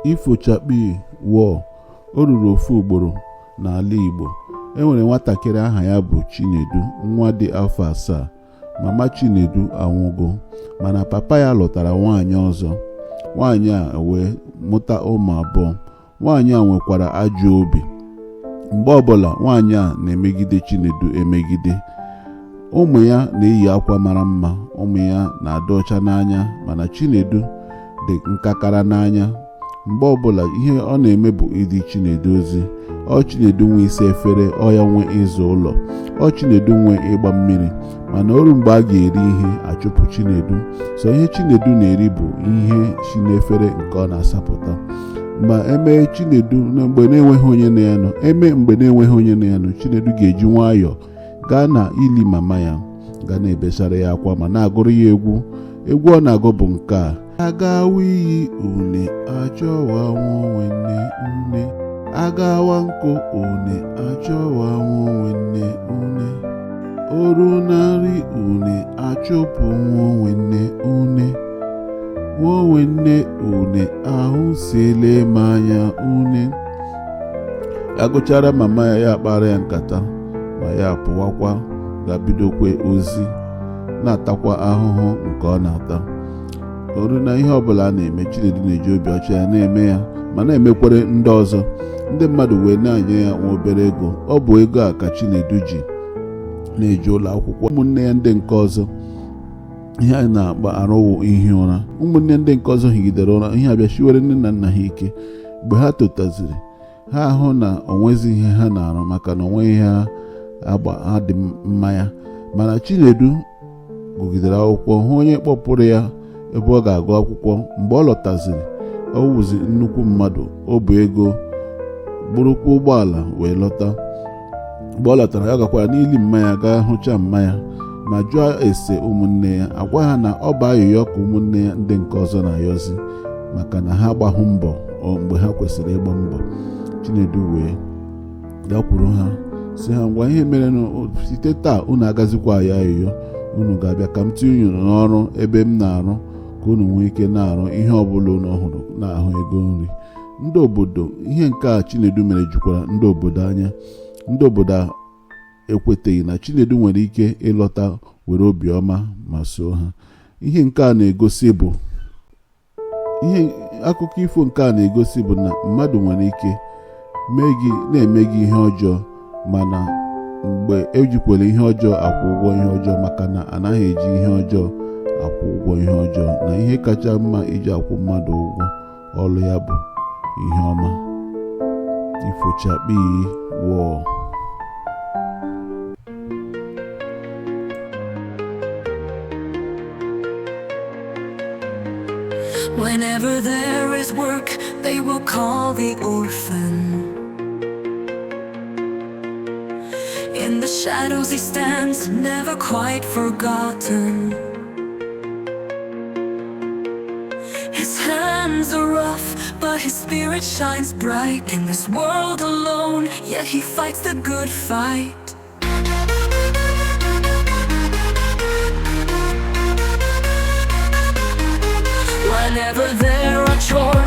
Ifo chakpii wọọ! O ruru ofu ugboro n'ala Igbo. E nwere nwatakịrị aha ya bụ Chinedu, nwa dị afọ 7. Mama Chinedu anwụgo, mana papa ya lụtara nwaanyị ọzọ. Nwaanyị a wee mụta ụmụ abụọ. Nwaanyị a nwekwara ajọ obi. Mgbe ọbụla nwaanyị a na-emegide Chinedu emegide. Ụmụ ya na-eyi akwa mara mma, ụmụ ya na-adị ọcha n'anya, mana Chinedu dị nkakara n'anya. Mgbe ọbụla ihe ọ na-eme bụ ịdị Chinedu ozi. Ọ Chinedu nwe isi efere, ọ ya nwe ịzụ ụlọ, ọ Chinedu nwe ịgba mmiri. Mana oru mgbe a ga-eri ihe, achụpụ Chinedu. So ihe Chinedu na-eri bụ ihe si n'efere nke ọ na-asapụta. Ma emee Chinedu mgbe na-enweghị onye na ya nọ, eme mgbe na-enweghị onye na ya nọ, Chinedu ga-eji nwayọọ gaa na ili mama ya, ga na-ebesara ya akwa ma na-agụrụ ya egwu. Egwu ọ na-agụ bụ nke a: agawa iyi une achọwa nwanne une, agawa nkụ une achọwa nwanne une, oru na nri une achụpụ nwanne une, nwanne une ahụ siele m anya une. Ya gụchara mama ya, ya akpara ya nkata, ma ya pụwakwa ga bidokwe ozi, na-atakwa ahụhụ nke ọ na-ata. Oru na ihe ọbụla a na-eme, Chinedu na-eji obi ọcha ya na-eme ya, ma na-emekwere ndị ọzọ. Ndị mmadụ wee na-enye ya nwa obere ego. Ọ bụ ego a ka Chinedu ji na-eje ụlọ akwụkwọ. Ụmụnne ya ndị nke ọzọ, ihe a na-akpa arụwụ ihi ụra. Ụmụnne ndị nke ọzọ higidere ụra, ihe abịa shiwere nne na nna ha ike. Mgbe ha totaziri, ha ahụ na onwezi ihe ha na-arụ, maka na onweghị ihe agba ha dị mma ya. Mana Chinedu gụgidere akwụkwọ, hụ onye kpọpụrụ ya ebe ọ ga-agụ akwụkwọ. Mgbe ọ lọtaziri, ọ wụzi nnukwu mmadụ. O bu ego, burukwa ụgbọala wee lọta. Mgbe ọ lọtara, ya gakwara n'ili mma ya gaa hụcha mma ya, ma jụọ ese ụmụnne ya. Agwa ha na ọ bụ ayụyọ ka ụmụnne ya ndị nke ọzọ na-ayọzi, maka na ha agbahụ mbọ mgbe ha kwesịrị ịgba mbọ. Chinedu wee gakwuru ha, si ha, ngwa, ihe mere site taa unu agazikwa ayọ ayụyọ. Unu ga-abịa ka m tinye unu n'ọrụ ebe m na-arụ, ka unu nwee ike na-arụ ihe ọbụla unu hụrụ na-ahụ ego nri. Ndị obodo, ihe nke a Chinedu mere jukwara ndị obodo anya. Ndị obodo ekweteghị na Chinedu nwere ike ịlọta were obiọma ma soo ha. Ihe nke a na-egosi bụ ihe akụkọ ifo nke a na-egosi bụ na mmadụ nwere ike mee gị, na-eme gị ihe ọjọọ, mana mgbe ejikwere ihe ọjọọ akwụ ụgwọ ihe ọjọọ, maka na anaghị eji ihe ọjọọ akwụ ụgwọ ihe ọjọọ, na ihe kacha mma iji akwụ mmadụ ụgwọ ọlụ ya bụ ihe ọma. Ifo chakpii wọọ! Whenever there is work, they will call the orphan. In the shadows he stands, never quite forgotten. His hands are rough, but his spirit shines bright. In this world alone, yet he fights the good fight. Whenever there are chores,